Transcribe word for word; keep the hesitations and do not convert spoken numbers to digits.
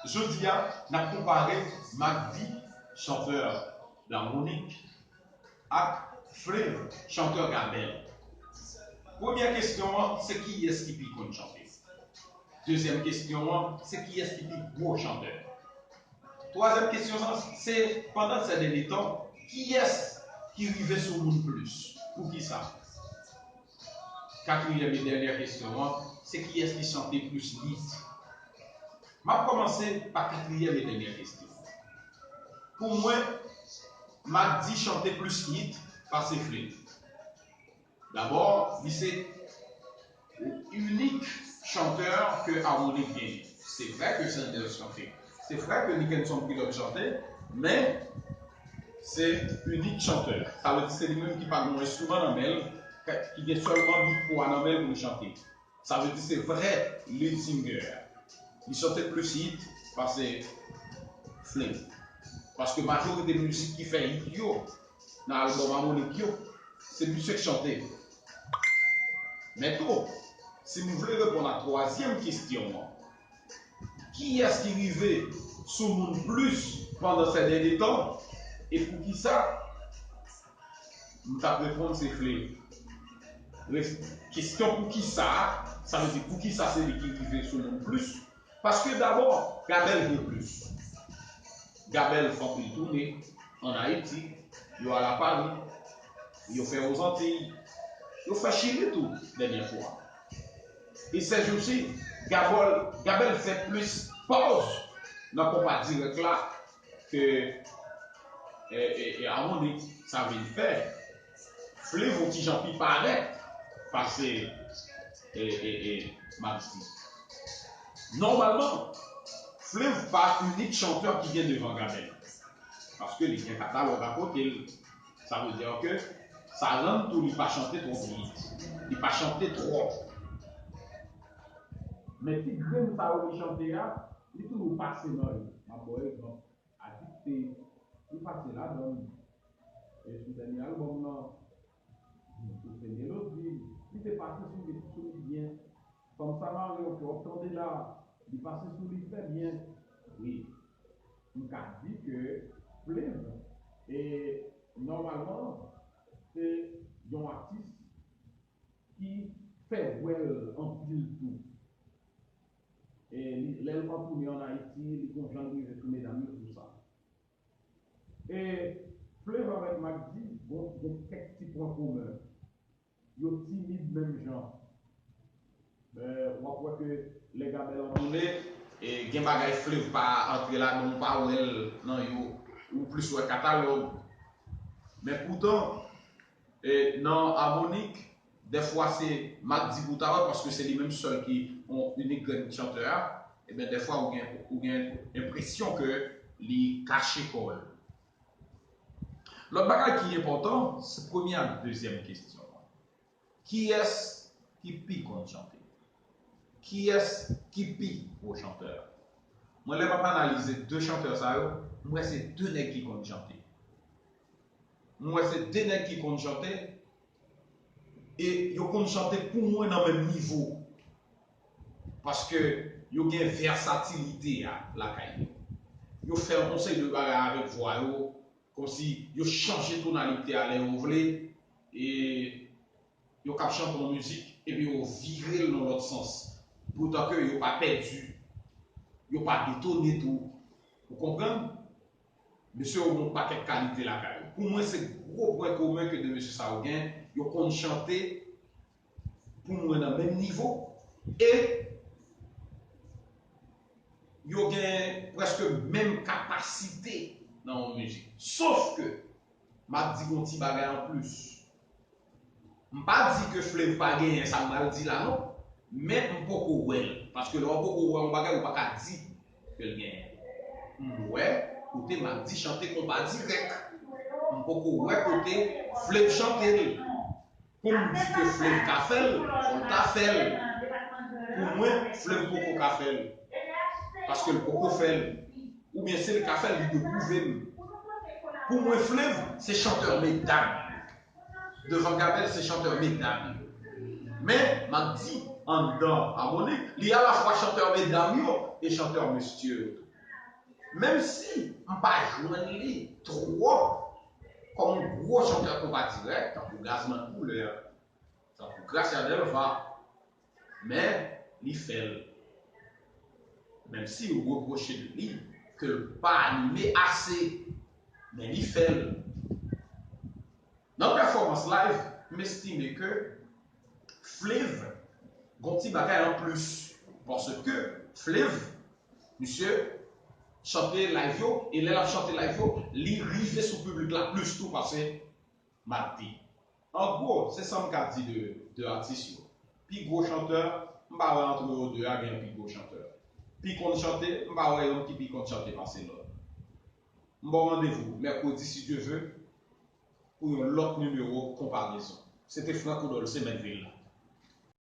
Jodi a, n ap konpare Mack D, chantè Harmonik, ak Flavour, chantè Gabèl. Premyè kesyon an, se kiyès ki pi konn chante? Dezyèm kesyon an, se kiyès ki pi gwo chantè? Twazyèm kesyon an, se pandan sè dènye tan, kiyès ki rive sou moun plis? Poukisa? Katriyèm e dènyè kesyon an, se kiyès ki chante plis hit? M ap kòmanse pa katriyèm e dènyè kesyon. Pou mwen, Mack D chante plis hit pase Flavour. Dabò, li se inik chantè ke Harmonik genyen. Se vrè ke Sanders chante. Se vrè ke Nickenson Pillot chante, men se inik chantè. Sa vle di se li menm ki pa gen yon enstriman nan men l, ki gen sèlman mikwo a nan men l pou l chante. Sa vle di se vrè lead singer. Li chante plis hit pase Flavour. Paske majorite mizik ki fè hit yo nan albòm Harmonik yo, se misye k chante. Men tou, si nou vle reponn a twazyèm kesyon an, kiyès ki rive sou moun plis pandan sè dènye tan, e poukisa? M t ap reponn se Flavour. Res-, kesyon poukisa a, sa vle di poukisa se li ki rive sou moun plis? Paske dabò, Gabèl gen plis. Gabèl fè anpil toune ann Ayiti, yo al a Pari, yo fè Ozantiy, yo fè Chili tou dènye fwa. E sèjousi, Gabèl, Gabèl fè plis pòz nan konpa dirèk la ke e, e, e Harmonik, sa vin fè Flavour yon ti jan pi parèt pase e, e, e, Mack D. Nòmalman, Flavour pa inik chantè ki gen devan Gabèl. Paske li gen katalòg akote l. Sa vle di ke sa rann tou li pa chante twòp hit. Li pa chante twòp. Men ti grenn sa yo li chante a, li toujou pase nan yo. M ap ba w egzanp. Adikte, li pase ladan l. E sou dènye albòm nan, sou Se Melodi, li te pase sou li, sou li byen. Fanm sa mare w, w ap tande la, li pase sou li trè byen. Wi, m ka di ke Flavour, e nòmalman, se yon atis ki fè wè l anpil tou. E li, lè l antoune ann Ayiti, li gon jan l rive sou medam yo tou sa. E Flavour avèk Mack D, gon, gon kèk ti pwen komen. Yo timid menm jan. E, w ap wè ke lè Gabèl antoune, e, gen bagay Flavour pa antre ladan, ou pa wè l nan yo, ou plis wè katalòg. Men poutan, e, nan Harmonik, dèfwa se Mack D pou ta wè, paske se li menm sèl ki yon inik grenn chantè a, ebyen, dèfwa ou gen, ou gen enpresyon ke li kache kò l. Lòt bagay ki enpòtan, se premye ak dezyèm kesyon an. Kiyès ki pi konn chante? Kiyès ki pi gwo chantè? Mwen, lè m ap analize de chantè sa yo, m wè se de nèg ki konn chante. M wè se de nèg ki konn chante, e yo konn chante pou mwen nan menm nivo. Paske yo gen vèsatilite a lakay yo. Yo fè yon seri de bagay avèk vwa yo, kòmsi yo chanje tonalite a lè yo vle, e yo k ap chante yon mizik, epi yo vire l nan lòt sans. Poutan ke yo pa pèdi, yo pa detone tou. Ou konprann? Mesye yo gen yon pakèt kalite lakay yo. Pou mwen, se gwo pwen komen ke de mesye sa yo gen. Yo konn chante, pou mwen, nan menm nivo. E yo gen prèske menm kapasite nan yon mizik. Sof ke, m ap di yon ti bagay anplis. M pa di ke Flavour pa genyen sa m pral di la non, men m poko wè l. Paske lè w poko wè yon bagay, ou pa ka di ke l genyen. M wè kote Mack D chante konpa dirèk. M poko wè kote Flavour chante l. Pou m di ke Flavour ka fè l, fò l ta fè l. Pou mwen, Flavour poko ka fè l. Paske l poko fè l. Oubyen si l ka fè l, li dwe pwouve m. Pou mwen, Flavour se chantè medam. Devan Gabèl, se chantè medam. Men, Mack D, anndan Harmonik, li alafwa chantè medam yo e chantè mesye yo tou. Menm si m pa jwenn li twòp kòm yon gwo chantè konpa dirèk, tankou Gazman Koulè, tankou Gracia Delva, men li fè l. Menm si yo repwoche li ke l pa anime ase, men li fè l. Nan pèfòmans live, m estime ke Flav gon ti bagay an plis. Paske Flav, misye chante live yo, e lè l ap chante live yo, li rive sou piblik la plis tou pase Mac D. An gwo, se sa m ka di de, de atis yo. Pi gwo chantè, m pa wè antre yo de a gen pi gwo chantè. Pi konn chante, m pa wè youn ki pi konn chante pase lòt. M ba w randevou mèkredi, si Dye ve, pou yon lòt nimewo konparezon. Se te Frank Odol, se mèt vil la.